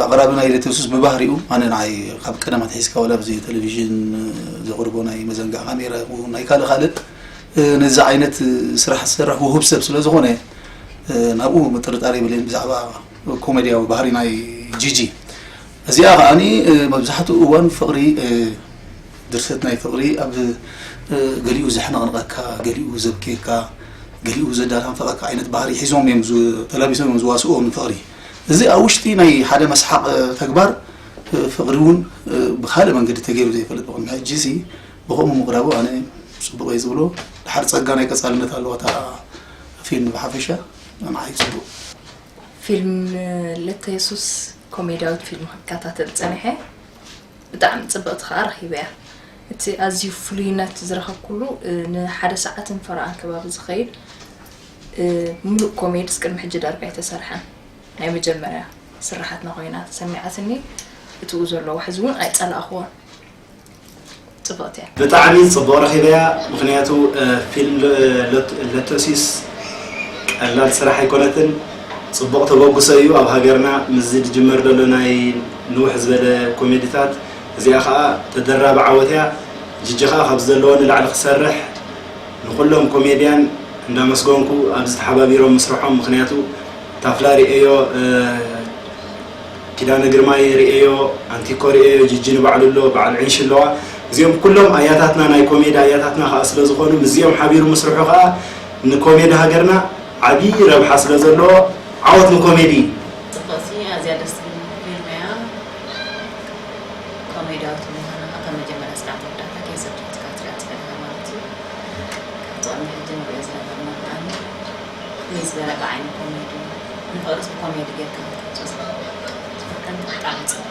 ኣቕራቢ ናይ ለተሱስ ብባህሪኡ ኣነ ንዓይ ካብ ቀደም ኣትሒዝካ ዋላ ኣብዚ ቴሌቪዥን ዘቕርቦ ናይ መዘንጋዕ ካሜራ ይኹን ናይ ካልእ ካልእ ነዚ ዓይነት ስራሕ ዝሰርሕ ውሁብ ሰብ ስለ ዝኾነ ናብኡ ምጥርጣር የብለይን ብዛዕባ ኮሜድያዊ ባህሪ ናይ ጂጂ። እዚኣ ከዓኒ መብዛሕትኡ እዋን ፍቕሪ ድርሰት ናይ ፍቕሪ ኣብ ገሊኡ ዘሕነቕንቐካ፣ ገሊኡ ዘብክየካ፣ ገሊኡ ዘዳናንፈቐካ ዓይነት ባህሪ ሒዞም እዮም ተላቢሶም እዮም ዝዋስእዎ ንፍቕሪ። እዚ ኣብ ውሽጢ ናይ ሓደ መስሓቕ ተግባር ፍቕሪ እውን ብካልእ መንገዲ ተገይሩ ዘይፈልጥ ብቕድሚ ሕጂ ሲ ብኸምኡ ምቕራቡ ኣነ ፅቡቕ እየ ዝብሎ። ድሓር ፀጋ ናይ ቀፃልነት ኣለዋ እታ ፊልም ብሓፈሻ ንዓይ ፅቡቕ። ፊልም ለተ የሱስ ኮሜድያዊት ፊልም ክከታተል ፀኒሐ። ብጣዕሚ ፅብቕቲ ከዓ ረኺበያ። እቲ ኣዝዩ ፍሉይነት ዝረኸብኩሉ ንሓደ ሰዓትን ፈረቓን ከባቢ ዝኸይድ ምሉእ ኮሜድስ ቅድሚ ሕጂ ዳርጋ ኣይተሰርሐን። ናይ መጀመርያ ስራሓትና ኮይና ተሰሚዓትኒ። እትኡ ዘሎ ዋሕዚ እውን ኣይፀላእኽዎን። ፅብቕቲ እያ። ብጣዕሚ ፅቡቕ ረኺበያ። ምኽንያቱ ፊልም ለቶሲስ ቀላል ስራሕ ኣይኮነትን። ፅቡቕ ተበግሶ እዩ ኣብ ሃገርና ምስዚ ዝጅመር ዘሎ ናይ ንውሕ ዝበለ ኮሜዲታት። እዚኣ ከዓ ተደራቢ ዓወት እያ። ጅጂ ከዓ ካብዚ ዘለዎ ንላዕሊ ክሰርሕ ንኩሎም ኮሜድያን እንዳመስገንኩ ኣብዚ ተሓባቢሮም ምስርሖም። ምኽንያቱ ታፍላ ሪኤዮ፣ ኪዳነ ግርማይ ሪኤዮ፣ ኣንቲኮ ሪኤዮ፣ ጂጂ ንባዕሉ ኣሎ፣ በዓል ዕንሽ ኣለዋ። እዚኦም ኩሎም ኣያታትና ናይ ኮሜዲ ኣያታትና ከዓ ስለ ዝኾኑ ምስዚኦም ሓቢሩ ምስርሑ ከዓ ንኮሜዲ ሃገርና ዓብዪ ረብሓ ስለ ዘለዎ ዓወት ንኮሜዲ። ፅብቕቲ ኣዝያ ደስ ትብል ፊልም እያ። ኮሜድያዊት ምዃና ከዓ ካብ መጀመርያ ስካብ መወዳእታ ከይሰልቸወትካ ትሪኣ ትኽእል ኢኻ ማለት እዩ። ካብቲ ቅድሚ ሕጂ ንሪኦ ዝነበርና ከዓ ፍልይ ዝበለ ብዓይኒ ኮሜዲ ንፍቕርስ ብኮሜዲ ጌርካ ክትገልፆ ዝኽእል ዝፈተንካ ብጣዕሚ ፅቡቕ።